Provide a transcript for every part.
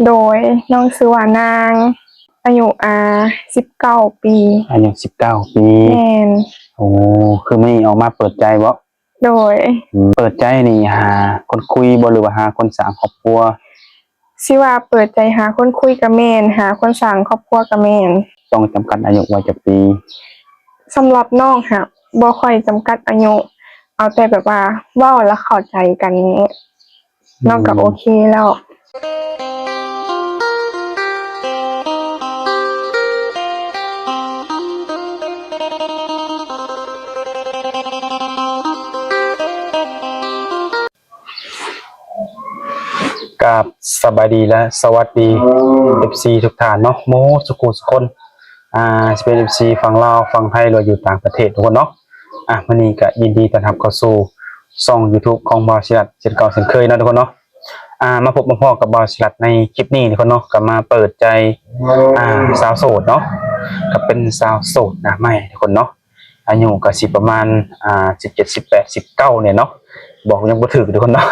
ໂດຍ ນ້ອງຊື່ວ່ານາງ ອາຍຸ ອາ ສິບເກົ້າປີ. ອາຍຸສິບເກົ້າປີ. ແມ່ນ. ໂອ້ ຄືມື້ນີ້ອອກມາເປີດໃຈບໍ? ໂດຍ. ອືມ ເປີດໃຈນີ້ຫາຄົນຄຸຍບໍ ຫຼືວ່າຫາຄົນສ້າງຄອບຄົວ? ຊິວ່າເປີດໃຈຫາຄົນຄຸຍກະແມ່ນ ຫາຄົນສ້າງຄອບຄົວກະແມ່ນ. ຕ້ອງຈຳກັດອາຍຸວ່າຈັກປີ? ສຳລັບນ້ອງຫາບໍ່ຄ່ອຍຈຳກັດອາຍຸ ເອົາແຕ່ແບບວ່າເວົ້າແລ້ວເຂົ້າໃຈກັນນີ້ ນ້ອງກະໂອເຄແລ້ວ. ກາບສະບາຍດີ ແລະ ສະຫວັດດີ ເອັຟຊີ ທຸກທ່ານເນາະ ໝົດສູ່ຜູ້ສູ່ຄົນ ອ່າ ຊິເປັນ ເອັຟຊີ ຝັ່ງລາວ ຝັ່ງໄທ ຫຼືວ່າຢູ່ຕ່າງປະເທດທຸກຄົນເນາະ. ອ່າ ມື້ນີ້ກະຍິນດີຕ້ອນຮັບເຂົ້າສູ່ຊ່ອງ YouTube ຂອງບ່າວສີລັດ ເຊັ່ນເກົ່າເຊັ່ນເຄີຍເນາະທຸກຄົນເນາະ. ອ່າ ມາພົບມາພໍ້ກັບບ່າວສີລັດໃນຄລິບນີ້ທຸກຄົນເນາະ ກະມາເປີດໃຈ ອ່າ ສາວໂສດເນາະ ກະເປັນສາວໂສດໜ້າໃໝ່ທຸກຄົນເນາະ. ອາຍຸກະຊິປະມານ ອ່າ ສິບເຈັດ ສິບແປດ ສິບເກົ້າ ນີ້ເນາະ ບອກຍັງບໍ່ຖືກທຸກຄົນເນາະ.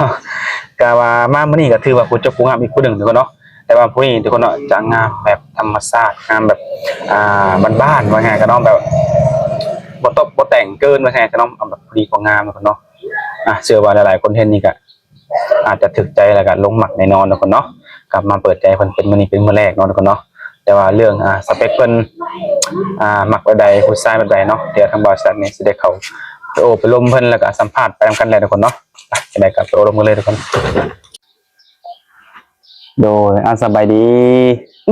ກະວ່າມາມື້ນີ້ກະຖືວ່າຜູ້ຈົບຜູ້ງາມອີກຜູ້ໜຶ່ງທຸກຄົນເນາະ. ແຕ່ວ່າຜູ້ນີ້ທຸກຄົນເນາະ ຈະງາມແບບທຳມະຊາດ ງາມແບບ ອ່າ ບ້ານໆ ວ່າງ່າຍກະເນາະ ແບບບໍ່ຕົບບໍ່ແຕ່ງເກີນ ວ່າງ່າຍກະເນາະ ເອົາແບບພໍດີພໍງາມທຸກຄົນເນາະ. ອ່າ ເຊື່ອວ່າຫຼາຍໆຄົນເຫັນນີ້ກະ ອາດຈະຖືກໃຈ ແລ້ວກະຫຼົງມັກແນ່ນອນທຸກຄົນເນາະ. ກັບມາເປີດໃຈເພິ່ນເປັນມື້ນີ້ເປັນມື້ແລກເນາະທຸກຄົນເນາະ. ແຕ່ວ່າເລື່ອງ ອ່າ ສະເປັກເພິ່ນ ອ່າ ມັກແບບໃດ ຜູ້ຊາຍແບບໃດເນາະ ດຽວທາງບ່າວສັນນີ້ຊິໄດ້ເຂົ້າໄປໂອ້ໄປລົມເພິ່ນ ແລ້ວກະສຳພາດໄປນຳກັນແຫຼະທຸກຄົນເນາະ. ໄປ ຈັ່ງໃດກະໄປໂອ້ລົມກັນເລີຍທຸກຄົນ. ໂດຍ ອ່າ ສະບາຍດີ.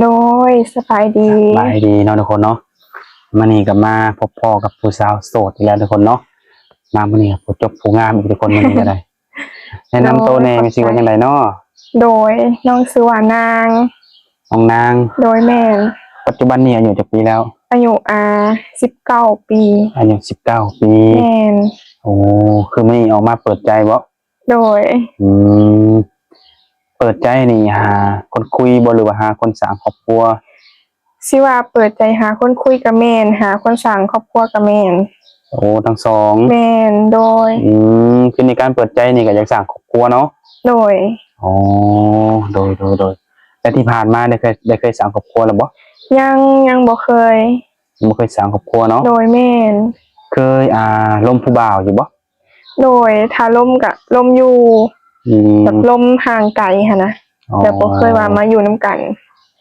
ໂດຍ ສະບາຍດີ. ສະບາຍດີເນາະທຸກຄົນເນາະ. ມື້ນີ້ກະມາພົບພໍ້ກັບຜູ້ສາວໂສດອີກແລ້ວທຸກຄົນເນາະ. ມາມື້ນີ້ກະຜູ້ຈົບຜູ້ງາມອີກທຸກຄົນ ມື້ນີ້ກະໄດ້ ແນະນຳໂຕແດ່ ໂດຍ ແມ່ນຊື່ວ່າຈັ່ງໃດເນາະ? ໂດຍ ນ້ອງຊື່ວ່ານາງ. ນ້ອງນາງ. ໂດຍ ແມ່ນ. ປັດຈຸບັນນີ້ອາຍຸຈັກປີແລ້ວ? ອາຍຸ ອາ ສິບເກົ້າປີ. ອາຍຸສິບເກົ້າປີ. ແມ່ນ. ໂອ້ ຄືມື້ນີ້ອອກມາເປີດໃຈບໍ? ໂດຍ. ອືມ ເປີດໃຈນີ້ຫາຄົນຄຸຍບໍ ຫຼືວ່າຫາຄົນສ້າງຄອບຄົວ? ຊິວ່າເປີດໃຈຫາຄົນຄຸຍກະແມ່ນ ຫາຄົນສ້າງຄອບຄົວກະແມ່ນ. ໂອ້ ທັງສອງ. ແມ່ນ. ໂດຍ. ອືມ ຄືໃນການເປີດໃຈນີ້ກະຢາກສ້າງຄອບຄົວເນາະ? ໂດຍ. ອໍ ໂດຍ ໂດຍ ໂດຍ. ແລ້ວທີ່ຜ່ານມາໄດ້ເຄີຍ ໄດ້ເຄີຍສ້າງຄອບຄົວແລ້ວບໍ? ຍັງ ຍັງບໍ່ເຄີຍ. ບໍ່ເຄີຍສ້າງຄອບຄົວເນາະ? ໂດຍ ແມ່ນ. ເຄີຍ ອ່າ ລົມຜູ້ບ່າວຢູ່ບໍ? ໂດຍ ຖ້າລົມກະລົມຢູ່. ອືມ ແບບລົມຫ່າງໄກຫັ້ນນະ. ອໍ ແບບບໍ່ເຄີຍວ່າມາຢູ່ນຳກັນ.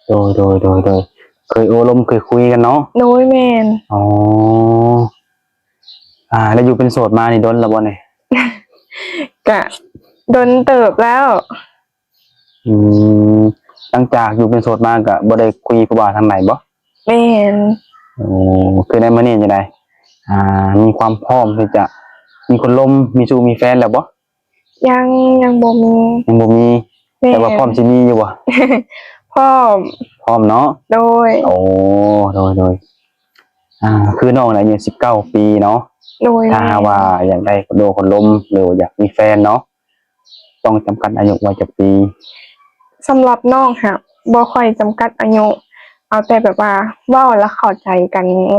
ໂດຍ ໂດຍ ໂດຍ ໂດຍ. ເຄີຍໂອ້ລົມເຄີຍຄຸຍກັນເນາະ? ໂດຍ ແມ່ນ. ອໍ ອ່າ ແລ້ວຢູ່ເປັນໂສດມານີ້ດົນແລ້ວບໍ່ນີ້? ກະດົນເຕີບແລ້ວ. ອືມ ຫຼັງຈາກຢູ່ເປັນໂສດມາກະບໍ່ໄດ້ຄຸຍຜູ້ບ່າວທາງໃດບໍ? ແມ່ນ. ໂອ້ ຄືໃນມື້ນີ້ຈັ່ງໃດ ອ່າ ມີຄວາມພ້ອມທີ່ຈະມີຄົນລົມ ມີຊູ້ມີແຟນແລ້ວບໍ? ຍັງ ຍັງບໍ່ມີ. ຍັງບໍ່ມີ. ແມ່ນ. ແຕ່ວ່າພ້ອມຊິມີຢູ່ບໍ່? ພ້ອມ. ພ້ອມເນາະ? ໂດຍ. ໂອ້ ໂດຍ ໂດຍ. ອ່າ ຄືນ້ອງອາຍຸສິບເກົ້າປີເນາະ? ໂດຍ. ຖ້າຫາກວ່າຢາກໄດ້ຄົນໂອ້ຄົນລົມ ຫຼືວ່າຢາກມີແຟນເນາະ ຕ້ອງຈຳກັດອາຍຸໄວ້ຈັກປີ? ສຳລັບນ້ອງຫາບໍ່ຄ່ອຍຈຳກັດອາຍຸ ເອົາແຕ່ແບບວ່າເວົ້າແລ້ວເຂົ້າໃຈກັນນີ້ ອື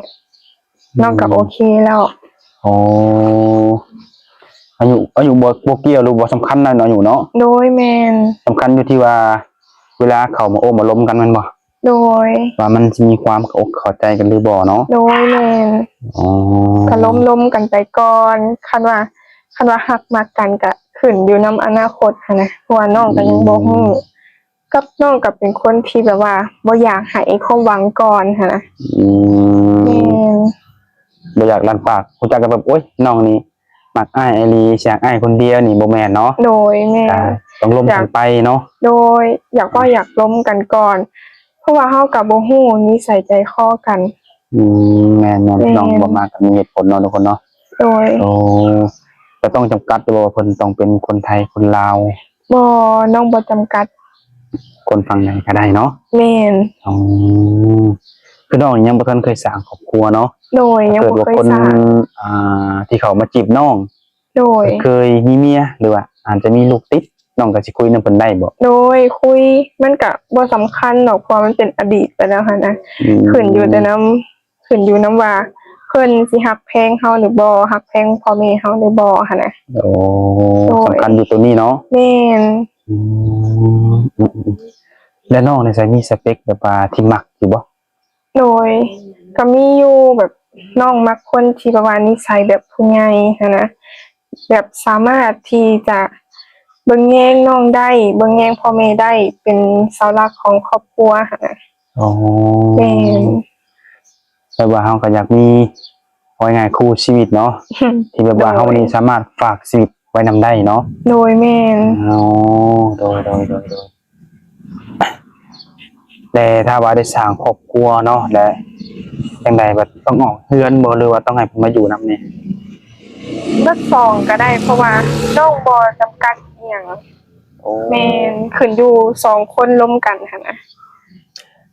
ມ ນ້ອງກໍໂອເຄແລ້ວ. ອໍ ອາຍຸ ອາຍຸບໍ່ ບໍ່ກ່ຽວ ຫຼືບໍ່ສຳຄັນນະ ອາຍຸເນາະ? ໂດຍ ແມ່ນ. ສຳຄັນຢູ່ທີ່ວ່າເວລາເຂົ້າມາໂອ້ມາລົມກັນແມ່ນບໍ່? ໂດຍ. ວ່າມັນຊິມີຄວາມເຂົ້າອົກເຂົ້າໃຈກັນຫຼືບໍ່ເນາະ? ໂດຍ ແມ່ນ. ອໍ ກໍລົມໆກັນໄປກ່ອນ ຄັນວ່າ ຄັນວ່າຮັກມັກກັນກໍຂຶ້ນຢູ່ນຳອະນາຄົດຫັ້ນນະ ເພາະວ່ານ້ອງກໍຍັງບໍ່ຮູ້ ອືມ ກັບນ້ອງກໍເປັນຄົນທີ່ແບບວ່າບໍ່ຢາກໃຫ້ຄວາມຫວັງກ່ອນຫັ້ນນະ. ອືມ ແມ່ນ. ບໍ່ຢາກລັນປາກ ຮູ້ຈັກກັນແບບ ໂອ້ຍ ນ້ອງນີ້ ມັກອ້າຍອີ່ຫຼີ ຊິຮັກອ້າຍຄົນດຽວນີ້ ບໍ່ແມ່ນເນາະ? ໂດຍ ແມ່ນ. ກໍຕ້ອງລົມກັນໄປເນາະ? ໂດຍ ຢາກເວົ້າ ຢາກລົມກັນກ່ອນ ເພາະວ່າເຮົາກໍບໍ່ຮູ້ນິໄສໃຈຄໍກັນ. ອືມ ແມ່ນໆ ແມ່ນ. ນ້ອງເວົ້າມາກໍມີເຫດຜົນເນາະ ທຸກຄົນເນາະ? ໂດຍ. ໂອ້ ແຕ່ຕ້ອງຈຳກັດຢູ່ບໍ່ວ່າເພິ່ນຕ້ອງເປັນຄົນໄທ ຄົນລາວ? ບໍ່ ນ້ອງບໍ່ຈຳກັດ. ຄົນຝັ່ງໃດກໍໄດ້ເນາະ? ແມ່ນ. ອືມ ຄືນ້ອງນີ້ຍັງບໍ່ທັນເຄີຍສ້າງຄອບຄົວເນາະ? ໂດຍ ຍັງບໍ່ເຄີຍສ້າງ. ຖ້າເກີດວ່າຄົນ ອ່າ ທີ່ເຂົ້າມາຈີບນ້ອງ ໂດຍ ເຄີຍມີເມຍ ຫຼືວ່າອາດຈະມີລູກຕິດ ນ້ອງກໍຊິຄຸຍນຳເພິ່ນໄດ້ບໍ່? ໂດຍ ຄຸຍ ມັນກະບໍ່ສຳຄັນດອກ ເພາະວ່າມັນເປັນອະດີດໄປແລ້ວຫັ້ນນະ. ອືມ ຂຶ້ນຢູ່ແຕ່ນຳ ຂຶ້ນຢູ່ນຳວ່າເພິ່ນຊິຮັກແພງເຮົາຫຼືບໍ່ ຮັກແພງພໍ່ແມ່ເຮົາຫຼືບໍ່ຫັ້ນນະ. ໂອ້ ໂດຍ ສຳຄັນຢູ່ໂຕນີ້ເນາະ? ແມ່ນ. ອືມ ອືມ ອືມ. ແລະ ນ້ອງນີ້ໃສມີສະເປັກແບບວ່າທີ່ມັກຢູ່ບໍ່? ໂດຍ ກໍມີຢູ່ ແບບນ້ອງມັກຄົນທີ່ແບບວ່ານິໄສແບບຜູ້ໃຫຍ່ຫັ້ນນະ ແບບສາມາດທີ່ຈະເບິ່ງແຍງນ້ອງໄດ້ ເບິ່ງແຍງພໍ່ແມ່ໄດ້ ເປັນເສົາຫຼັກຂອງຄອບຄົວຫັ້ນນະ. ອໍ ແມ່ນ ແບບວ່າເຮົາກໍຢາກມີ ເວົ້າງ່າຍໆ ຄູ່ຊີວິດເນາະ ທີ່ແບບວ່າ ໂດຍ ເຮົານີ້ສາມາດຝາກຊີວິດໄວ້ນຳໄດ້ເນາະ. ໂດຍ ແມ່ນ. ອໍ ໂດຍໆໆໆ ແຕ່ຖ້າວ່າໄດ້ສ້າງຄອບຄົວເນາະ ແລະ ຈັ່ງໃດ ແບບຕ້ອງອອກເຮືອນບໍ່ ຫຼືວ່າຕ້ອງໃຫ້ເພິ່ນມາຢູ່ນຳນີ້? ເບິດສອງກໍໄດ້ ເພາະວ່ານ້ອງບໍ່ຈຳກັດອີ່ຫຍັງ. ໂອ້ ແມ່ນ ຂຶ້ນຢູ່ສອງຄົນລົມກັນຫັ້ນນະ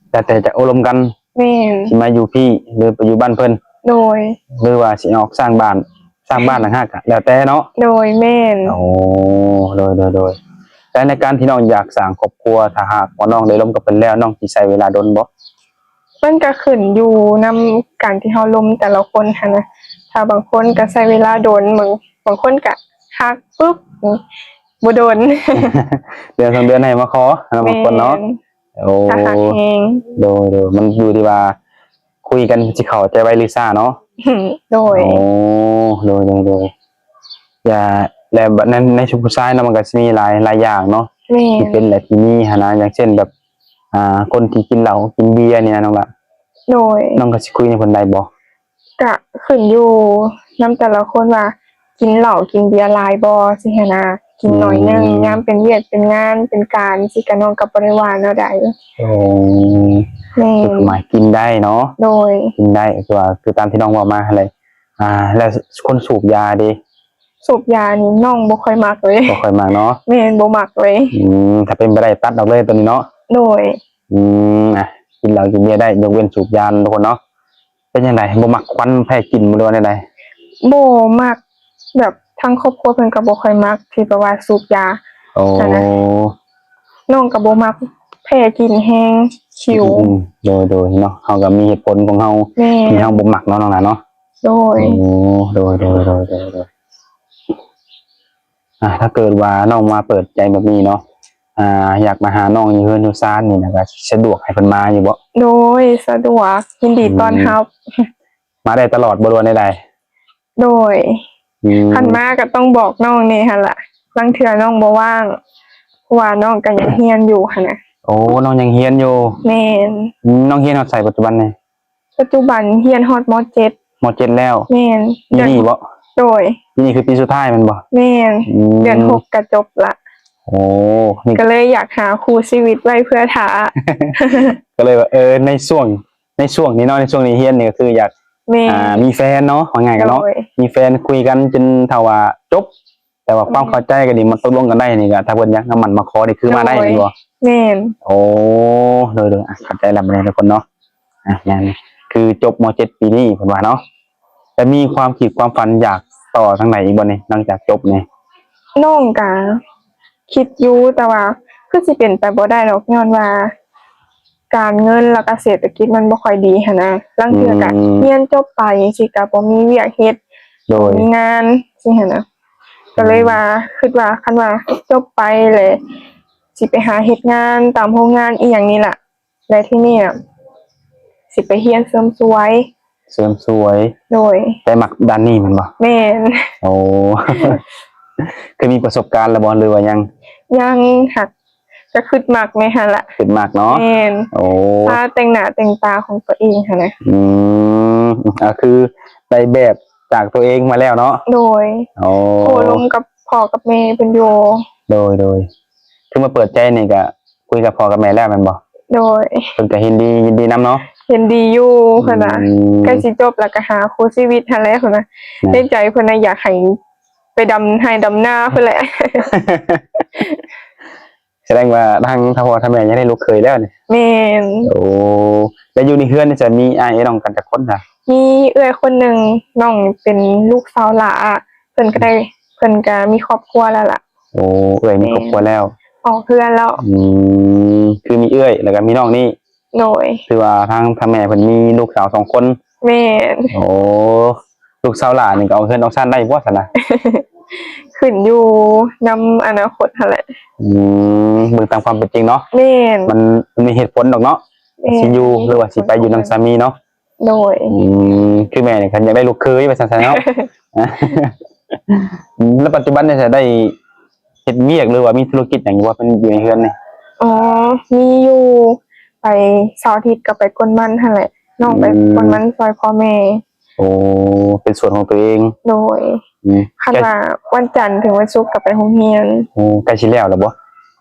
ແລ້ວແຕ່ຈະໂອ້ລົມກັນ. ແມ່ນ ຊິມາຢູ່ພີ້ ຫຼືໄປຢູ່ບ້ານເພິ່ນ. ໂດຍ ຫຼືວ່າຊິອອກສ້າງບ້ານ ສ້າງບ້ານຕ່າງຫາກ ແລ້ວແຕ່ເນາະ. ໂດຍ ແມ່ນ. ໂອ້ ໂດຍໆໆ ແຕ່ໃນການທີ່ນ້ອງຢາກສ້າງຄອບຄົວ ຖ້າຫາກວ່ານ້ອງໄດ້ລົມກັບເພິ່ນແລ້ວ ນ້ອງຊິໃຊ້ເວລາດົນບໍ່? ມັນກໍຂຶ້ນຢູ່ນຳການທີ່ເຮົາລົມແຕ່ລະຄົນຫັ້ນນະ ຖ້າບາງຄົນກໍໃຊ້ເວລາດົນ ບາງ ບາງຄົນກໍຮັກປຶບ ບໍ່ດົນ ເດືອນສອງເດືອນໃຫ້ມາຂໍເນາະ ບາງຄົນເນາະ. ແມ່ນ. ໂອ້ ຖ້າຮັກແຮງ. ໂດຍໆ ມັນຢູ່ທີ່ວ່າຄຸຍກັນຊິເຂົ້າໃຈໄວຫຼືຊ້າເນາະ. ໂດຍ ໂອ້ ໂດຍໆໆ ຢ່າ ແລະ ໃນ ໃນຊຸມຜູ້ຊາຍເນາະ ມັນກໍຊິມີຫຼາຍ ຫຼາຍຢ່າງເນາະ. ແມ່ນ ທີ່ເປັນ ແລະ ທີ່ມີຫັ້ນນະ ຢ່າງເຊັ່ນແບບ ອ່າ ຄົນທີ່ກິນເຫຼົ້າກິນເບຍນີ້ນະນ້ອງລະ. ໂດຍ ນ້ອງກໍຊິຄຸຍນຳເພິ່ນໄດ້ບໍ່? ກະຂຶ້ນຢູ່ນຳແຕ່ລະຄົນວ່າກິນເຫຼົ້າກິນເບຍຫຼາຍບໍ່ ຊີ້ຫັ້ນນະ ກິນໜ້ອຍໜຶ່ງ ອືມ ຍາມເປັນວຽກເປັນງານເປັນການ ຊີ້ກະ ນ້ອງກໍບໍ່ໄດ້ວ່າແນວໃດ. ໂອ້ ແມ່ນ ຄືໝາຍກິນໄດ້ເນາະ. ໂດຍ ກິນໄດ້ ຄືວ່າ ຄືຕາມທີ່ນ້ອງເວົ້າມາຫັ້ນແຫຼະ. ອ່າ ແລ້ວຄົນສູບຢາເດ? ສູບຢານີ້ນ້ອງບໍ່ຄ່ອຍມັກເລີຍ. ບໍ່ຄ່ອຍມັກເນາະ. ແມ່ນ ບໍ່ມັກເລີຍ. ອືມ ຖ້າເປັນໄປໄດ້ຕັດອອກເລີຍໂຕນີ້ເນາະ. ໂດຍ ອືມ ອ່ະ ກິນເຫຼົ້າກິນເບຍໄດ້ ຍົກເວັ້ນສູບຢາທຸກຄົນເນາະ. ເປັນຈັ່ງໃດ ບໍ່ມັກຄວັນແພ້ກິ່ນບໍ່ ຫຼືວ່າແນວໃດ? ບໍ່ມັກ ແບບທາງຄອບຄົວເພິ່ນກໍບໍ່ຄ່ອຍມັກທີ່ແບບວ່າສູບຢາ. ໂອ້ ຫັ້ນນະ ນ້ອງກໍບໍ່ມັກແພ້ກິ່ນແຮງ ຂິວ. ອືມ ໂດຍໆ ເນາະ ເຮົາກໍມີເຫດຜົນຂອງເຮົາ ແມ່ນ ທີ່ເຮົາບໍ່ມັກເນາະ ນ້ອງຫຼ້າເນາະ. ໂດຍ ໂອ້ ໂດຍໆໆໆ ອ່າ ຖ້າເກີດວ່ານ້ອງມາເປີດໃຈແບບນີ້ເນາະ ອ່າ ຢາກມາຫານ້ອງຢູ່ເຮືອນຢູ່ຊານນີ້ນະ ກໍສະດວກໃຫ້ເພິ່ນມາຢູ່ບໍ່? ໂດຍ ສະດວກ ຍິນດີ ອືມ ຕ້ອນຮັບ. ມາໄດ້ຕະຫຼອດບໍ່ ຫຼືວ່າແນວໃດ? ໂດຍ ອືມ ຄັນມາກໍຕ້ອງບອກນ້ອງແດ່ຫັ້ນລະ ລາງເທື່ອນ້ອງບໍ່ວ່າງ ເພາະວ່ານ້ອງກໍຍັງຮຽນຢູ່ຫັ້ນນະ. ໂອ້ ນ້ອງຍັງຮຽນຢູ່. ແມ່ນ. ອືມ ນ້ອງຮຽນຮອດໃສປັດຈຸບັນນີ້? ປັດຈຸບັນຮຽນຮອດ ມ.ເຈັດ. ມ.ເຈັດ ແລ້ວ? ແມ່ນ. ປີນີ້ບໍ່? ໂດຍ ປີນີ້ຄືປີສຸດທ້າຍແມ່ນບໍ່? ແມ່ນ. ອືມ ເດືອນຫົກກໍຈົບລະ. ໂອ້ ນີ້ ກໍເລີຍຢາກຫາຄູ່ຊີວິດໄວ້ເພື່ອຖ້າ ກໍເລີຍວ່າ ເອີ ໃນຊ່ວງ ໃນຊ່ວງນີ້ເນາະ ໃນຊ່ວງນີ້ຮຽນນີ້ກໍຄືຢາກ ແມ່ນ ອ່າ ມີແຟນເນາະ ວ່າງ່າຍກັນເນາະ. ໂດຍ ມີແຟນຄຸຍກັນຈົນເທົ່າວ່າຈົບ ແຕ່ວ່າຄວາມເຂົ້າໃຈກັນນີ້ ມັນຕົກລົງກັນໄດ້ນີ້ກໍ ຖ້າເພິ່ນຢາກມາໝັ້ນມາຂໍນີ້ຄືມາໄດ້ແມ່ນບໍ່? ໂດຍ ແມ່ນ. ໂອ້ ໂດຍໆ ອ່ະ ເຂົ້າໃຈແລ້ວບັດນີ້ທຸກຄົນເນາະ. ອ່ະ ແມ່ນ ຄືຈົບ ມ.ເຈັດ ປີນີ້ເພິ່ນວ່າເນາະ. ແລະ ມີຄວາມຄິດຄວາມຝັນຢາກຕໍ່ທາງໃດອີກບໍ່ນີ້ ຫຼັງຈາກຈົບນີ້? ນ້ອງກະຄິດຢູ່ ແຕ່ວ່າຄືຊິເປັນໄປບໍ່ໄດ້ດອກ ຍ້ອນວ່າການເງິນ ແລ້ວກະເສດຖະກິດມັນບໍ່ຄ່ອຍດີຫັ້ນນະ. ລາງເທື່ອກະ ອືມ ຮຽນຈົບໄປຈັ່ງຊີ້ກະບໍ່ມີວຽກເຮັດ ໂດຍ ບໍ່ມີງານຊີ້ຫັ້ນນະ. ອືມ ກໍເລີຍວ່າ ຄຶດວ່າ ຄັນວ່າຈົບໄປແລ້ວ ຊິໄປຫາເຮັດງານຕາມໂຮງງານອີ່ຫຍັງນີ້ລະ. ແລະ ທີ່ນີ້ນະ ຊິໄປຮຽນເສີມສວຍ. ເສີມສວຍ. ໂດຍ. ແຕ່ມັກດ້ານນີ້ແມ່ນບໍ່? ແມ່ນ. ໂອ້ ເຄີຍມີປະສົບການແລ້ວບໍ່ ຫຼືວ່າຍັງ? ຍັງ ຫາກກໍຄຶດມັກແດ່ຫັ້ນລະ. ຄຶດມັກເນາະ. ແມ່ນ. ໂອ້ ຖ້າແຕ່ງໜ້າແຕ່ງຕາຂອງຕົວເອງຫັ້ນນະ. ອືມ ກໍຄືໄດ້ແບບຈາກຕົວເອງມາແລ້ວເນາະ. ໂດຍ. ໂອ້ ໂອ້ລົມກັບພໍ່ກັບແມ່ເພິ່ນຢູ່. ໂດຍໆ ຄືມາເປີດໃຈນີ້ກະ ຄຸຍກັບພໍ່ກັບແມ່ແລ້ວແມ່ນບໍ່? ໂດຍ. ເພິ່ນກໍເຫັນດີ ຍິນດີນຳເນາະ. ເຫັນດີຢູ່ ເພິ່ນວ່າ ອືມ ໃກ້ຊິຈົບແລ້ວກໍຫາຄູ່ຊີວິດຫັ້ນແຫຼະ ເພິ່ນວ່າ. ໃນໃຈເພິ່ນນະ ຢາກໃຫ້ໄປດຳໄຮ່ດຳນາພຸ້ນແຫຼະ. ສະແດງວ່າທາງ ທາງພໍ່ທາງແມ່ຢາກໄດ້ລູກເຂີຍແລ້ວນີ້. ແມ່ນ. ໂອ້ ແລ້ວຢູ່ໃນເຮືອນນີ້ຈະມີອ້າຍເອື້ອຍນ້ອງກັນຈັກຄົນຊະ? ມີເອື້ອຍຄົນໜຶ່ງ ນ້ອງເປັນລູກສາວຫຼ້າ ເພິ່ນກໍໄດ້ ເພິ່ນກໍມີຄອບຄົວແລ້ວລະ. ໂອ້ ເອື້ອຍມີຄອບຄົວແລ້ວ. ແມ່ນ. ອອກເຮືອນແລ້ວ. ອືມ ຄືມີເອື້ອຍ ແລ້ວກໍມີນ້ອງນີ້. ໂດຍ. ຖືວ່າທາງ ທາງແມ່ເພິ່ນມີລູກສາວສອງຄົນ. ແມ່ນ. ໂອ້ ລູກສາວຫຼ້ານີ້ກໍອອກເຮືອນອອກຊານໄດ້ບໍ່ຊັ້ນນະ? ຂຶ້ນຢູ່ນຳອະນາຄົດຫັ້ນແຫຼະ. ອືມ ເບິ່ງຕາມຄວາມເປັນຈິງເນາະ. ແມ່ນ. ມັນ ມັນມີເຫດຜົນດອກເນາະ ແມ່ນ ຊິຢູ່ ຫຼືວ່າຊິໄປຢູ່ນຳສາມີເນາະ. ໂດຍ. ອືມ ຄືແມ່ນີ້ຄັນຢາກໄດ້ລູກເຂີຍວ່າຊັ້ນຊະເນາະ. ແລ້ວປັດຈຸບັນນີ້ໄດ້ເຮັດວຽກ ຫຼືວ່າມີທຸລະກິດຫຍັງຢູ່ບໍ່ ເປັນຢູ່ໃນເຮືອນນີ້? ອໍ ມີຢູ່ ໄປເສົາອາທິດກໍໄປກົນມັນຫັ້ນແຫຼະ ນ້ອງໄປ ອືມ ກົນມັນຊ່ອຍພໍ່ແມ່. ໂອ້ ເປັນສວນຂອງຕົວເອງ. ໂດຍ. ອືມ ຄັນວ່າວັນຈັນເຖິງວັນສຸກກໍໄປໂຮງຮຽນ. ໂອ້ ໃກ້ຊິແລ້ວແລ້ວບໍ່?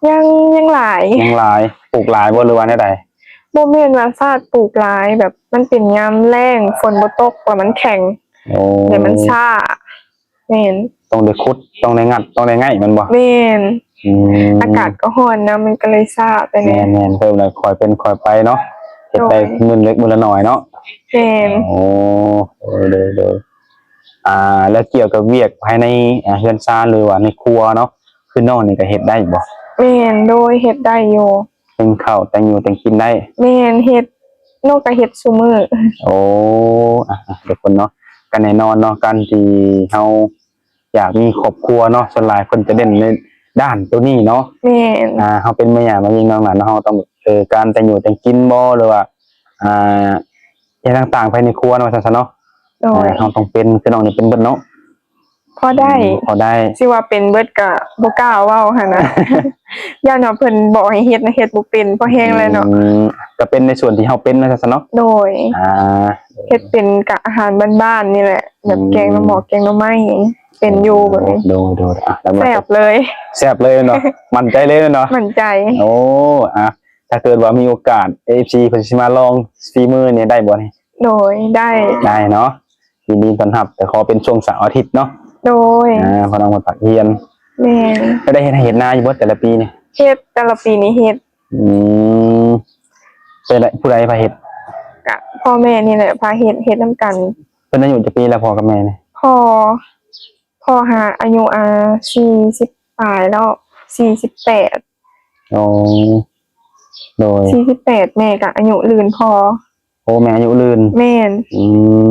ຍັງ ຍັງຫຼາຍ. ຍັງຫຼາຍ. ປູກຫຼາຍບໍ່ ຫຼືວ່າແນວໃດ? ບໍ່ແມ່ນວ່າຊາດປູກຫຼາຍ ແບບມັນເປັນຍາມແລ້ງ ຝົນບໍ່ຕົກ ແລ້ວມັນແຂງ. ໂອ້ ແລ້ວມັນຊ້າ. ແມ່ນ. ຕ້ອງໄດ້ຂຸດ ຕ້ອງໄດ້ງັດ ຕ້ອງໄດ້ໄງ່ແມ່ນບໍ່? ແມ່ນ. ອືມ ອາກາດກໍຮ້ອນນຳ ມັນກໍເລີຍຊ້າໄປແດ່. ແມ່ນໆ ເພິ່ນລະຄ່ອຍເປັນຄ່ອຍໄປເນາະ ເຮັດໄດ້ ໂດຍ ມື້ເລັກມື້ລະໜ້ອຍເນາະ. ແມ່ນ. ໂອ້ ໂດຍ ໂດຍ ໂດຍ. ອ່າ ແລ້ວກ່ຽວກັບວຽກພາຍໃນ ອ່າ ເຮືອນຊານ ຫຼືວ່າໃນຄົວເນາະ ຄືນ້ອງນີ້ກໍເຮັດໄດ້ບໍ່? ແມ່ນ. ໂດຍ ເຮັດໄດ້ຢູ່. ເປັນເຂົ້າແຕ່ງຢູ່ແຕ່ງກິນໄດ້? ແມ່ນ ເຮັດ ນ້ອງກໍເຮັດຊຸມື້. ໂອ້ ອ່ະ ອ່ະ ທຸກຄົນເນາະ ກໍແນ່ນອນເນາະ ການທີ່ເຮົາຢາກມີຄອບຄົວເນາະ ສ່ວນຫຼາຍເພິ່ນຈະເນັ້ນໃນດ້ານໂຕນີ້ເນາະ. ແມ່ນ. ອ່າ ເຮົາເປັນແມ່ຍ່າແມ່ຍິງນ້ອງຫຼານເນາະ ເຮົາຕ້ອງ ເອີ ການແຕ່ງຢູ່ແຕ່ງກິນບໍ່ ຫຼືວ່າ ອ່າ ອີ່ຫຍັງຕ່າງໆ ພາຍໃນຄົວເນາະ ວ່າຊັ້ນຊະເນາະ. ໂດຍ. ເຮົາຕ້ອງເປັນ ຄືນ້ອງນີ້ເປັນເບິດເນາະ. ພໍໄດ້ ອືມ ພໍໄດ້. ຊິວ່າເປັນເບິດກະບໍ່ກ້າເວົ້າຫັ້ນນະ ຢ້ານວ່າເພິ່ນບອກໃຫ້ເຮັດນະ ເຮັດບໍ່ເປັນ ພໍແຮງແລ້ວເນາະ. ອືມ ກະເປັນໃນສ່ວນທີ່ເຮົາເປັນນະຊັ້ນເນາະ. ໂດຍ. ອ່າ ເຮັດເປັນກະອາຫານບ້ານໆນີ້ແຫຼະ ແບບ ອືມ ແກງໜໍ່ໝໍ້ ແກງໜໍ່ໄມ້ ເປັນຢູ່ແບບນີ້. ໂດຍ ໂດຍ ອ່ະ ແລ້ວມັນ ແຊບເລີຍ ແຊບເລີຍເນາະ ໝັ້ນໃຈເລີຍເນາະ. ໝັ້ນໃຈ. ໂອ້ ອ່ະ ຖ້າເກີດວ່າມີໂອກາດ ເອັຟຊີ ເພິ່ນຊິມາລອງຝີມືນີ້ໄດ້ບໍ່ນີ້? ໂດຍ ໄດ້ ໄດ້ເນາະ ຍິນດີຕ້ອນຮັບ ແຕ່ຂໍເປັນຊ່ວງເສົາອາທິດເນາະ. ໂດຍ. ອ່າ ເພາະນ້ອງເພິ່ນພັກຮຽນ. ແມ່ນ. ແລ້ວໄດ້ເຮັດໄຮ່ເຮັດນາຢູ່ບໍ່ແຕ່ລະປີນີ້? ເຮັດ ແຕ່ລະປີນີ້ເຮັດ. ອືມ ເປັນໃດ ຜູ້ໃດພາເຮັດ? ກະພໍ່ແມ່ນີ້ແຫຼະພາເຮັດ ເຮັດນຳກັນ. ເພິ່ນອາຍຸຈັກປີແລ້ວ ພໍ່ກັບແມ່ນີ້? ພໍ່ ພໍ່ຫາອາຍຸ ອ່າ ສີ່ສິບປາຍແລ້ວ ສີ່ສິບແປດ. ອໍ ໂດຍ. ສີ່ສິບແປດ ແມ່ກະອາຍຸລື່ນພໍ່. ໂອ້ ແມ່ອາຍຸລື່ນ. ແມ່ນ. ອື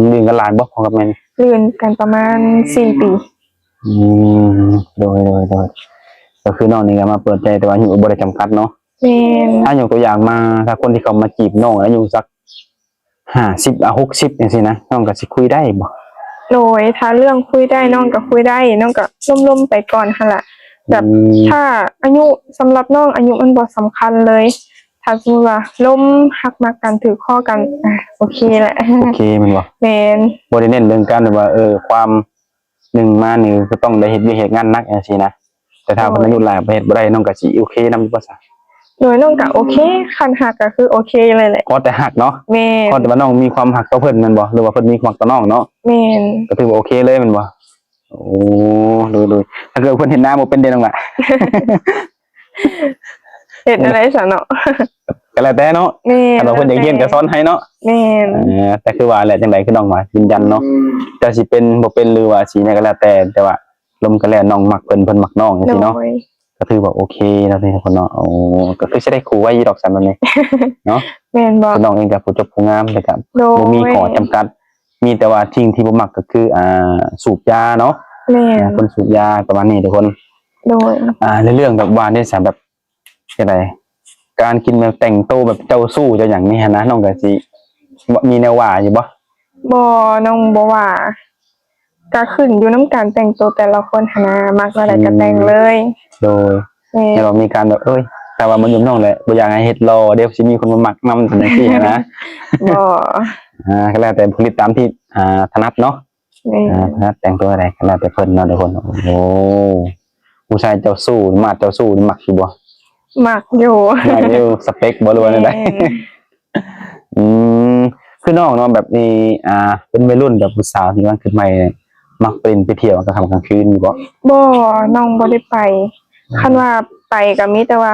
ມ ລື່ນກັນຫຼາຍບໍ່ ພໍ່ກັບແມ່? ລື່ນກັນປະມານສີ່ປີ. ອືມ ໂດຍ ໂດຍ ໂດຍ. ກໍຄືນ້ອງນີ້ກໍມາເປີດໃຈ ແຕ່ວ່າອາຍຸບໍ່ໄດ້ຈຳກັດເນາະ. ແມ່ນ. ຖ້າຍົກຕົວຢ່າງມາ ຖ້າຄົນທີ່ເຂົ້າມາຈີບນ້ອງອາຍຸສັກຫ້າສິບ ອ່າ ຫົກສິບ ຈັ່ງຊີ້ນະ ນ້ອງກໍຊິຄຸຍໄດ້ບໍ່? ໂດຍ ຖ້າເລື່ອງຄຸຍໄດ້ ນ້ອງກໍຄຸຍໄດ້ ນ້ອງກໍລົມໆໄປກ່ອນຫັ້ນລະ. ແບບ ອືມ ຖ້າອາຍຸ ສຳລັບນ້ອງອາຍຸມັນບໍ່ສຳຄັນເລີຍ. ຖ້າສົມມຸດວ່າລົມຮັກມັກກັນ ຖືກຄໍກັນ ອ່າ ໂອເຄແຫຼະ. ໂອເຄແມ່ນບໍ່? ແມ່ນ. ບໍ່ໄດ້ເນັ້ນເລື່ອງການແບບວ່າ ເອີ ຄວາມໜຶ່ງມານີ້ກໍຕ້ອງໄດ້ເຮັດວຽກເຮັດງານໜັກຈັ່ງຊີ້ນະ. ແຕ່ຖ້າ ໂດຍ ເພິ່ນອາຍຸຫຼາຍ ໄປເຮັດບໍ່ໄດ້ ນ້ອງກໍຊິໂອເຄນຳຢູ່ບໍ່ຊະ? ໂດຍ ນ້ອງກໍໂອເຄ ຄັນຮັກກໍຄືໂອເຄເລີຍແຫຼະ. ຂໍແຕ່ຮັກເນາະ. ແມ່ນ. ຂໍແຕ່ວ່ານ້ອງມີຄວາມຮັກຕໍ່ເພິ່ນແມ່ນບໍ່? ຫຼືວ່າເພິ່ນມີຄວາມຮັກຕໍ່ນ້ອງເນາະ? ແມ່ນ. ກໍຖືວ່າໂອເຄເລີຍແມ່ນບໍ່? ໂອ້ ໂດຍ ໂດຍ. ຖ້າເກີດເພິ່ນເຮັດນາບໍ່ເປັນເດ ນ້ອງຫຼ້າ? ເຮັດແນວໃດຊະເນາະ? ກໍແລ້ວແຕ່ເນາະ. ແມ່ນ. ຄັນວ່າເພິ່ນຢາກຮຽນກໍສອນໃຫ້ເນາະ. ແມ່ນ. ເອີ ແຕ່ຄືວ່າແຫຼະ ຈັ່ງໃດຄືນ້ອງວ່າຢືນຢັນເນາະ. ອືມ. ເຈົ້າຊິເປັນບໍ່ເປັນ ຫຼືວ່າຊິແນວກໍແລ້ວແຕ່ ແຕ່ວ່າລົມກັນແລ້ວ ນ້ອງມັກເພິ່ນ ເພິ່ນມັກນ້ອງ ຈັ່ງຊີ້ເນາະ. ໂດຍ. ກໍຖືວ່າໂອເຄແລ້ວນີ້ທຸກຄົນເນາະ. ໂອ້ ກໍຄືຊິໄດ້ຄູ່ໄວຢູ່ດອກຊັ້ນແບບນີ້ເນາະ. ແມ່ນບໍ່? ຄືນ້ອງເອງກໍຜູ້ຈົບຜູ້ງາມ ແລ້ວກໍ ໂດຍ ບໍ່ມີຂໍ້ຈຳກັດ. ມີແຕ່ວ່າສິ່ງທີ່ບໍ່ມັກກໍຄື ອ່າ ສູບຢາເນາະ. ແມ່ນ. ອ່າ ຄົນສູບຢາປະມານນີ້ທຸກຄົນ. ໂດຍ. ອ່າ ໃນເລື່ອງແບບວ່ານີ້ຊະ ແບບຈັ່ງໃດ ການກິນແບບແຕ່ງໂຕແບບເຈົ້າຊູ້ເຈົ້າຫຍັງນີ້ຫັ້ນນະ ນ້ອງກໍຊິ ມີແນວວ່າຢູ່ບໍ່? ບໍ່ ນ້ອງບໍ່ວ່າ. ກໍຂຶ້ນຢູ່ນຳການແຕ່ງໂຕແຕ່ລະຄົນຫັ້ນນະ ມັກແນວໃດກໍແຕ່ງເລີຍ. ອືມ ໂດຍ. ແມ່ນ. ແຕ່ວ່າມີການແບບ ເອີຍ ຖ້າວ່າມາຢູ່ນຳນ້ອງແຫຼະ ບໍ່ຢາກໃຫ້ເຮັດຫຼໍ່ ດຽວຊິມີຄົນມາມັກນຳ ຈັ່ງຊີ້ຫັ້ນນະ. ບໍ່. ອ່າ ກໍແລ້ວແຕ່ຜະລິດຕາມທີ່ ອ່າ ຖະໜັດເນາະ. ແມ່ນ. ອ່າ ຖະໜັດແຕ່ງຕົວໃດກໍແລ້ວແຕ່ເພິ່ນເນາະທຸກຄົນ. ໂອ້ ຜູ້ຊາຍເຈົ້າຊູ້ ມາດເຈົ້າຊູ້ນີ້ມັກຢູ່ບໍ່? ມັກຢູ່. ມັກຢູ່. ສະເປັກບໍ່ ຫຼືວ່າແນວໃດ? ແມ່ນ. ອືມ ຄືນ້ອງເນາະ ແບບນີ້ ອ່າ ເປັນໄວລຸ້ນ ແບບຜູ້ສາວທີ່ວ່າຂຶ້ນໃໝ່ ມັກໄປຫຼິ້ນໄປທ່ຽວກາງຄ່ຳກາງຄືນຢູ່ບໍ່? ບໍ່ ນ້ອງບໍ່ໄດ້ໄປ. ອືມ. ຄັນວ່າໄປກໍມີແຕ່ວ່າ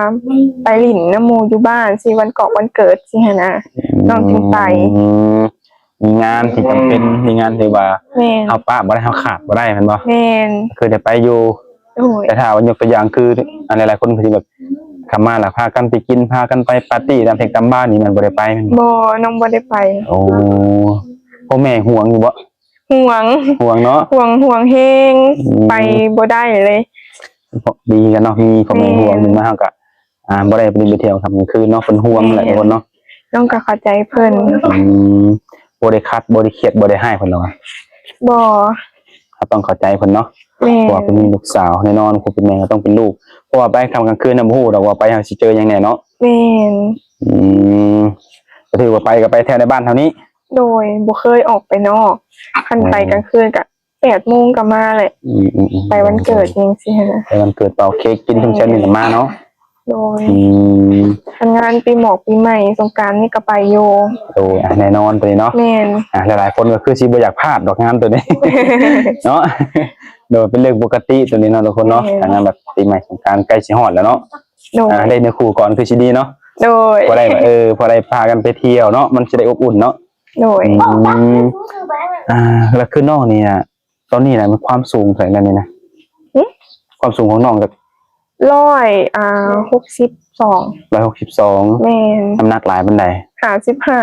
ໄປຫຼິ້ນນຳໝູ່ຢູ່ບ້ານ ຊິວັນກອກວັນເກີດຊີ້ຫັ້ນນະ. ອືມ. ນ້ອງຈຶ່ງໄປ. ມີງານທີ່ຈຳເປັນ ມີງານທີ່ວ່າ ແມ່ນ ເຮົາປະບໍ່ໄດ້ ເຮົາຂາດບໍ່ໄດ້ແມ່ນບໍ່? ແມ່ນ. ຄືໄດ້ໄປຢູ່. ໂດຍ. ແຕ່ຖ້າວ່າຍົກຕົວຢ່າງຄື ອັນ ຫຼາຍໆຄົນກໍຊິແບບ ຄັນມາແລ້ວພາກັນໄປກິນ ພາກັນໄປປາຕີ້ຕາມເທັງຕາມບານນີ້ ແມ່ນບໍ່ໄດ້ໄປແມ່ນບໍ່? ບໍ່ ນ້ອງບໍ່ໄດ້ໄປ. ໂອ້ ພໍ່ແມ່ຫ່ວງຢູ່ບໍ່? ຫ່ວງ ຫ່ວງເນາະ ຫ່ວງ ຫ່ວງແຮງ ອືມ ໄປບໍ່ໄດ້ເລີຍ. ດີຄືກັນເນາະ ມີພໍ່ແມ່ ແມ່ນ ຫ່ວງ ເຖິງມາເຮົາກໍ ອ່າ ບໍ່ໄດ້ໄປຫຼິ້ນໄປທ່ຽວຄ່ຳກາງຄືນເນາະ ເພິ່ນຫ່ວງແຫຼະ ແມ່ນ ທຸກຄົນເນາະ. ນ້ອງກໍເຂົ້າໃຈເພິ່ນ. ອືມ ບໍ່ໄດ້ຂັດ ບໍ່ໄດ້ຄຽດ ບໍ່ໄດ້ຮ້າຍເພິ່ນດອກຫວາ? ບໍ່. ເຮົາຕ້ອງເຂົ້າໃຈເພິ່ນເນາະ. ແມ່ນ. ເພາະວ່າເພິ່ນມີລູກສາວ ແນ່ນອນ ຜູ້ເປັນແມ່ກໍຕ້ອງເປັນລູກ ເພາະວ່າໄປຄ່ຳກາງຄືນນະ ບໍ່ຮູ້ດອກວ່າໄປເຮົາຊິເຈີຫຍັງແນ່ເນາະ. ແມ່ນ. ອືມ ກໍຖືວ່າໄປກໍໄປແຖວໃນບ້ານເທົ່ານີ້. ໂດຍ ບໍ່ເຄີຍອອກໄປນອກ ຄັນໄປກາງຄືນກໍ ແປດໂມງກໍມາແຫຼະ. ອືມໆໆ ໄປວັນເກີດ ໂດຍໆ ຈັ່ງຊີ້ຫັ້ນນະ ໄປວັນເກີດເປົ່າເຄ້ກກິນ ແມ່ນ ຊຸມແຊວໜຶ່ງກໍມາເນາະ. ໂດຍ. ອືມ ຄັນງານປີໝອກປີໃໝ່ສົງການນີ້ກໍໄປຢູ່. ໂດຍ ອ່ະ ແນ່ນອນໂຕນີ້ເນາະ. ແມ່ນ. ອ່ະ ຫຼາຍໆຄົນກໍຄືຊິບໍ່ຢາກພາດດອກງານໂຕນີ້ເນາະ. ໂດຍ ເປັນເລື່ອງປົກກະຕິໂຕນີ້ເນາະ ທຸກຄົນເນາະ. ແມ່ນ. ອ່ະ ງານແບບປີໃໝ່ສົງການໃກ້ຊິຮອດແລ້ວເນາະ. ໂດຍ. ອ່າ ໄດ້ເນື້ອຄູ່ກ່ອນຄືຊິດີເນາະ. ໂດຍ. ພໍໄດ້ ເອີ ພໍໄດ້ພາກັນໄປທ່ຽວເນາະ ມັນຊິໄດ້ອົບອຸ່ນເນາະ. ໂດຍ. ອືມ ອ່າ ແລ້ວຄືນ້ອງນີ້ນະ ຕອນນີ້ນະ ມີຄວາມສູງເທົ່າໃດແລ້ວນີ້ນະ? ຫຶ? ຄວາມສູງຂອງນ້ອງກໍ ຮ້ອຍ ອ່າ ຫົກສິບສອງ. ຮ້ອຍຫົກສິບສອງ. ແມ່ນ. ນ້ຳໜັກຫຼາຍປານໃດ? ຫ້າສິບຫ້າ.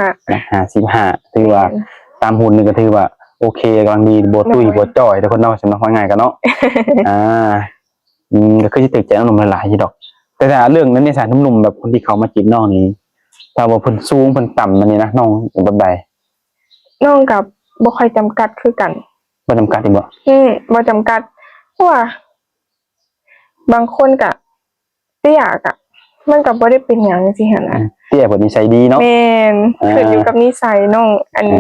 ຫ້າສິບຫ້າ ຖືວ່າ ແມ່ນ ຕາມຫຸ່ນນີ້ກໍຖືວ່າໂອເຄ ກຳລັງດີ ບໍ່ຕຸ້ຍ ໂດຍ ບໍ່ຈ່ອຍ ທຸກຄົນເນາະ ສຳລັບເວົ້າງ່າຍກັນເນາະ. ອ່າ ອືມ ກໍຄືຊິຖືກໃຈໜຸ່ມໆຫຼາຍໆຢູ່ດອກ. ແຕ່ຖ້າເລື່ອງນັ້ນນີ້ຊະ ໜຸ່ມໆແບບຄົນທີ່ເຂົ້າມາຈີບນ້ອງນີ້ ຖ້າວ່າເພິ່ນສູງເພິ່ນຕ່ຳແບບນີ້ນະ ນ້ອງເປັນແບບໃດ? ນ້ອງກໍບໍ່ຄ່ອຍຈຳກັດຄືກັນ. ບໍ່ຈຳກັດອີກບໍ່? ອືມ ບໍ່ຈຳກັດ ເພາະວ່າບາງຄົນກະເຕ້ຍກະ ມັນກະບໍ່ໄດ້ເປັນຫຍັງຈັ່ງຊີ້ຫັ້ນນະ. ອືມ ເຕ້ຍເພິ່ນນິໄສດີເນາະ. ແມ່ນ. ອ່າ ຂຶ້ນຢູ່ກັບນິໄສນ້ອງ ອັນ ອື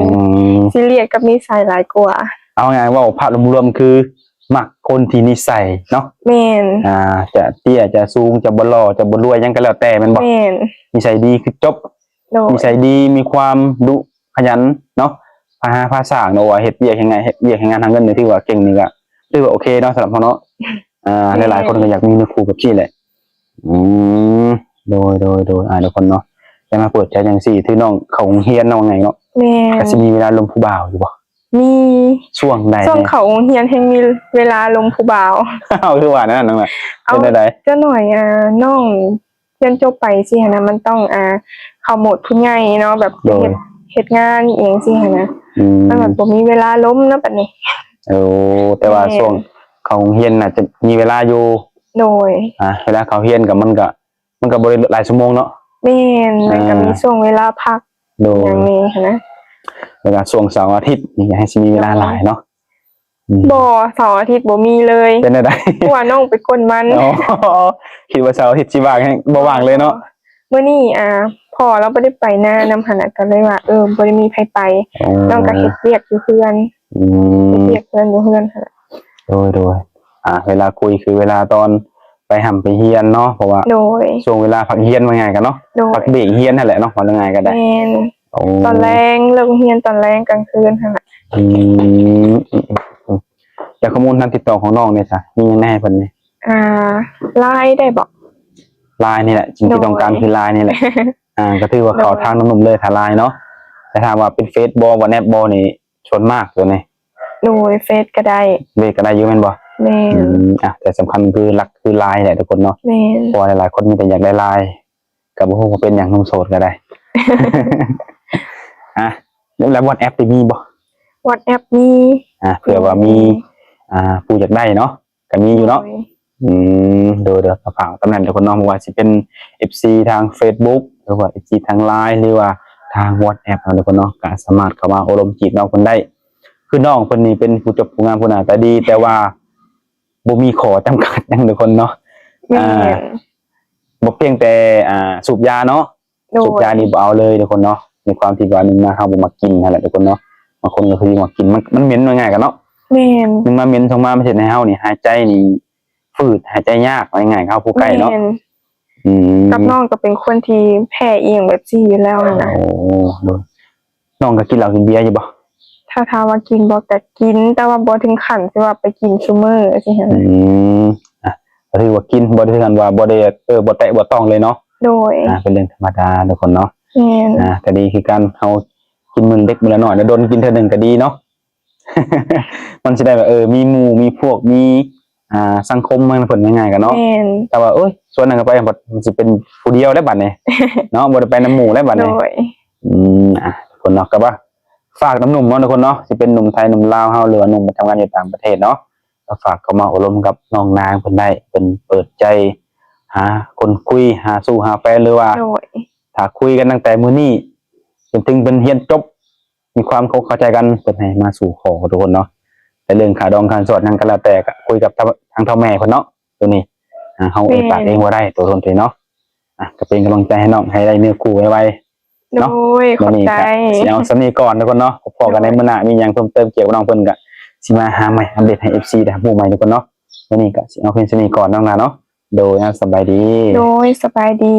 ມ ຊີຣຽສກັບນິໄສຫຼາຍກວ່າ. ເອົາງ່າຍໆ ເວົ້າພາບລວມໆ ຄືມັກຄົນທີ່ນິໄສເນາະ. ແມ່ນ. ອ່າ ຈະເຕ້ຍ ຈະສູງ ຈະບໍ່ຫຼໍ່ ຈະບໍ່ລວຍ ຫຍັງກໍແລ້ວແຕ່ ແມ່ນບໍ່? ແມ່ນ. ນິໄສດີຄືຈົບ. ໂດຍ. ນິໄສດີ ມີຄວາມດຸຂະຫຍັນເນາະ ພາຫາພາສ້າງເນາະ ວ່າເຮັດວຽກເຮັດງານ ເຮັດວຽກເຮັດງານຫາເງິນນີ້ ຖືວ່າເກັ່ງນີ້ກໍຖືວ່າໂອເຄເນາະ ສຳລັບເຮົາເນາະ. ອ່າ ແມ່ນ. ຫຼາຍໆຄົນກໍຢາກມີເນື້ອຄູ່ແບບນີ້ແຫຼະ. ອືມ ໂດຍໆໆ ອ່າ ທຸກຄົນເນາະ ໄດ້ມາເປີດໃຈຈັ່ງຊີ້ ຖືນ້ອງເຂົ້າໂຮງຮຽນເນາະ ວ່າງ່າຍເນາະ. ແມ່ນ. ກໍຊິມີເວລາລົມຜູ້ບ່າວຢູ່ບໍ່? ມີ. ຊ່ວງໃດ? ຊ່ວງເຂົ້າໂຮງຮຽນແຮ່ງມີເວລາລົມຜູ້ບ່າວ. ຄືວ່ານັ້ນນະ ເປັນແນວໃດ? ຈັກໜ້ອຍ ອ່າ ນ້ອງ ຮຽນຈົບໄປຊີ້ຫັ້ນນະ ມັນຕ້ອງ ອ່າ ເຂົ້າໂໝດຜູ້ໃຫຍ່ເນາະ ແບບ ໂດຍ ເຮັດ ເຮັດງານອີ່ຫຍັງຊີ້ຫັ້ນນະ. ອືມ ມັນແບບບໍ່ມີເວລາລົມເນາະບັດນີ້. ໂອ້ ແຕ່ວ່າ ແມ່ນ ຊ່ວງເຂົ້າໂຮງຮຽນໜ້າຈະມີເວລາຢູ່. ໂດຍ. ອ່າ ເວລາເຂົ້າຮຽນກໍ ມັນກໍ ມັນກໍບໍ່ໄດ້ຫຼາຍຊົ່ວໂມງເນາະ. ແມ່ນ. ອ່າ ມັນກໍມີຊ່ວງເວລາພັກ ໂດຍ ຫຍັງແດ່ຫັ້ນນະ. ແລ້ວກໍຊ່ວງເສົາອາທິດນີ້ ໃຫ້ຊິມີເວລາ ໂດຍ ຫຼາຍເນາະ. ອືມ ບໍ່ ເສົາອາທິດບໍ່ມີເລີຍ. ເປັນແນວໃດ? ເພາະວ່ານ້ອງໄປກົນມັນ. ອໍ ຄິດວ່າເສົາອາທິດຊິວ່າງ ແຮ່ງບໍ່ວ່າງເລີຍເນາະ. ມື້ນີ້ ອ່າ ພໍ່ລາວບໍ່ໄດ້ໄປນານຳຫັ້ນນະ ກໍເລີຍວ່າ ເອີ ບໍ່ໄດ້ມີໃຜໄປ. ອໍ ນ້ອງກໍເຮັດວຽກຢູ່ເຮືອນ. ອືມ ເຮັດວຽກເຮືອນຢູ່ເຮືອນຫັ້ນແຫຼະ. ໂດຍໆ ອ່າ ເວລາຄຸຍຄືເວລາຕອນໄປຮ່ຳໄປຮຽນເນາະ ເພາະວ່າ ໂດຍ ຊ່ວງເວລາພັກຮຽນວ່າງ່າຍກັນເນາະ. ໂດຍ. ພັກເບຣກຮຽນຫັ້ນແຫຼະເນາະ ວ່າງ່າຍກໍໄດ້. ແມ່ນ. ໂອ້ ຕອນແລງ ເລີກຮຽນຕອນແລງກາງຄືນຫັ້ນແຫຼະ. ອືມ ແລ້ວຂໍ້ມູນທາງຕິດຕໍ່ຂອງນ້ອງເດຊະ ມີຫຍັງແດ່ໃຫ້ເພິ່ນແດ່? ອ່າ ລາຍ ໄດ້ບໍ່? ລາຍ ນີ້ແຫຼະ ສິ່ງທີ່ ໂດຍ ຕ້ອງການຄືລາຍ ນີ້ແຫຼະ. ອ່າ ກໍຖືວ່າເຂົ້າ ໂດຍ ທາງໜຸ່ມໆເລີຍ ຖ້າລາຍ ເນາະ. ແຕ່ຖ້າວ່າເປັນເຟສບໍ່ ວັອດແອັບບໍ່ນີ້ ສ່ວນມາກຕົວນີ້. ໂດຍ ເຟສກໍໄດ້. ເຟສກໍໄດ້ຢູ່ແມ່ນບໍ່? ແມ່ນ. ອືມ ອ່ະ ແຕ່ສຳຄັນຄືຫຼັກຄືລາຍແຫຼະທຸກຄົນເນາະ. ແມ່ນ. ເພາະວ່າຫຼາຍໆຄົນມີແຕ່ຢາກໄດ້ລາຍ ກໍບໍ່ຮູ້ວ່າເປັນຫຍັງ ໜຸ່ມໂສດກໍໄດ້. ອ່ະ ແລ້ວວັອດແອັບນີ້ມີບໍ່? ວັອດແອັບມີ. ອ່າ ເພື່ອວ່າມີ ມີ ອ່າ ຜູ້ຢາກໄດ້ເນາະ ກໍມີຢູ່ເນາະ. ໂດຍ. ອືມ ໂດຍໆ ກໍຝາກຕຳແໜ່ງທຸກຄົນເນາະ ບໍ່ວ່າຊິເປັນເອັຟຊີທາງເຟສບຸກ ຫຼືວ່າເອັຟຊີທາງລາຍ ຫຼືວ່າທາງວັອດແອັບເນາະ ທຸກຄົນເນາະ ກໍສາມາດເຂົ້າມາໂອ້ລົມຈີບນ້ອງເພິ່ນໄດ້. ຄືນ້ອງເພິ່ນນີ້ເປັນຜູ້ຈົບຜູ້ງາມ ຜູ້ໜ້າຕາດີ ແຕ່ວ່າບໍ່ມີຂໍ້ຈຳກັດຫຍັງ ທຸກຄົນເນາະ. ແມ່ນ. ອ່າ ບໍ່ພຽງແຕ່ ອ່າ ສູບຢາເນາະ. ໂດຍ. ສູບຢານີ້ບໍ່ເອົາເລີຍທຸກຄົນເນາະ ໃນຄວາມທີ່ວ່າ ໜຶ່ງມາເຮົາບໍ່ມັກກິ່ນຫັ້ນແຫຼະທຸກຄົນເນາະ. ບາງຄົນກໍຄືມັກກິ່ນ ມັນ ມັນເໝັນວ່າງ່າຍກັນເນາະ. ແມ່ນ. ໜຶ່ງມາເໝັນ ສອງມາມັນເຮັດໃຫ້ເຮົານີ້ຫາຍໃຈນີ້ຝືດ ຫາຍໃຈຍາກ ວ່າງ່າຍໆ ເຮົາຜູ້ໃກ້ເນາະ. ແມ່ນ. ອືມ ກັບນ້ອງກໍເປັນຄົນທີ່ແພ້ອີ່ຫຍັງແບບຊີ້ຢູ່ແລ້ວຫັ້ນນະ. ໂອ້ ໂດຍ. ນ້ອງກໍກິນເຫຼົ້າກິນເບຍຢູ່ບໍ່? ຖ້າ ຖ້າວ່າກິນບໍ່ກໍກິນ ແຕ່ວ່າບໍ່ເຖິງຂັ້ນທີ່ວ່າໄປກິນຊຸມື້ຊີ້ຫັ້ນ. ອືມ ອ່ະ ກໍຖືວ່າກິນ ບໍ່ໄດ້ເຖິງຂັ້ນວ່າບໍ່ໄດ້ ເອີ ບໍ່ແຕະບໍ່ຕ້ອງເລີຍເນາະ. ໂດຍ. ອ່າ ເປັນເລື່ອງທຳມະດາທຸກຄົນເນາະ. ແມ່ນ. ອ່າ ກໍດີຄືກັນ ເຮົາກິນມື້ເລັກມື້ລະໜ້ອຍ ແລ້ວດົນກິນເທື່ອໜຶ່ງກໍດີເນາະ. ມັນຊິໄດ້ແບບ ເອີ ມີໝູ່ມີພວກ ມີ ອ່າ ສັງຄົມ ມັນເພິ່ນງ່າຍໆກັນເນາະ. ແມ່ນ. ແຕ່ວ່າ ໂອ້ຍ ຊວນນັ້ນກໍໄປ ມັນຊິເປັນຜູ້ດຽວແລ້ວບັດນີ້ເນາະ ບໍ່ໄດ້ໄປນຳໝູ່ແລ້ວບັດນີ້. ໂດຍ. ອືມ ອ່ະ ທຸກຄົນເນາະ ກໍວ່າ ຝາກນຳໜຸ່ມເນາະທຸກຄົນເນາະ ຊິເປັນໜຸ່ມໄທ ໜຸ່ມລາວເຮົາ ຫຼືວ່າໜຸ່ມປະຈຳງານຢູ່ຕ່າງປະເທດເນາະ ກໍຝາກເຂົ້າມາໂອ້ລົມກັບນ້ອງນາງເພິ່ນໄດ້ ເພິ່ນເປີດໃຈຫາຄົນຄຸຍ ຫາຊູ້ຫາແຟນ ຫຼືວ່າ ໂດຍ ຖ້າຄຸຍກັນຕັ້ງແຕ່ມື້ນີ້ ຈົນເຖິງເພິ່ນຮຽນຈົບ ມີຄວາມເຂົ້າ ເຂົ້າໃຈກັນ ເພິ່ນໃຫ້ມາສູ່ຂໍທຸກຄົນເນາະ ແຕ່ເລື່ອງຄ່າດອງຄ່າສອດຫຍັງກໍແລ້ວແຕ່ ກໍຄຸຍກັບທາງ ທາງເຖົ້າແມ່ເພິ່ນເນາະ ໂຕນີ້ ອ່າ ເຮົາເອີ່ຍປາກເອງບໍ່ໄດ້ ໂຕຕົນເອງເນາະ ອ່ະ ກໍເປັນກຳລັງໃຈໃຫ້ນ້ອງ ໃຫ້ໄດ້ເນື້ອຄູ່ໄວໆ ເນາະ ໂດຍ ຂອບໃຈ ມື້ນີ້ກໍຊິເອົາສ່ຳນີ້ກ່ອນທຸກຄົນເນາະ ພໍ້ກັນໃນມື້ໜ້າ ມີຫຍັງເພີ່ມເຕີມກ່ຽວກັບນ້ອງເພິ່ນກໍຊິມາຫາໃໝ່ ອັບເດດໃຫ້ເອັຟຊີໄດ້ຮູ້ໃໝ່ທຸກຄົນເນາະ ມື້ນີ້ກໍຊິເອົາພຽງສ່ຳນີ້ກ່ອນນ້ອງນາເນາະ ໂດຍ ສະບາຍດີ ໂດຍ ສະບາຍດີ.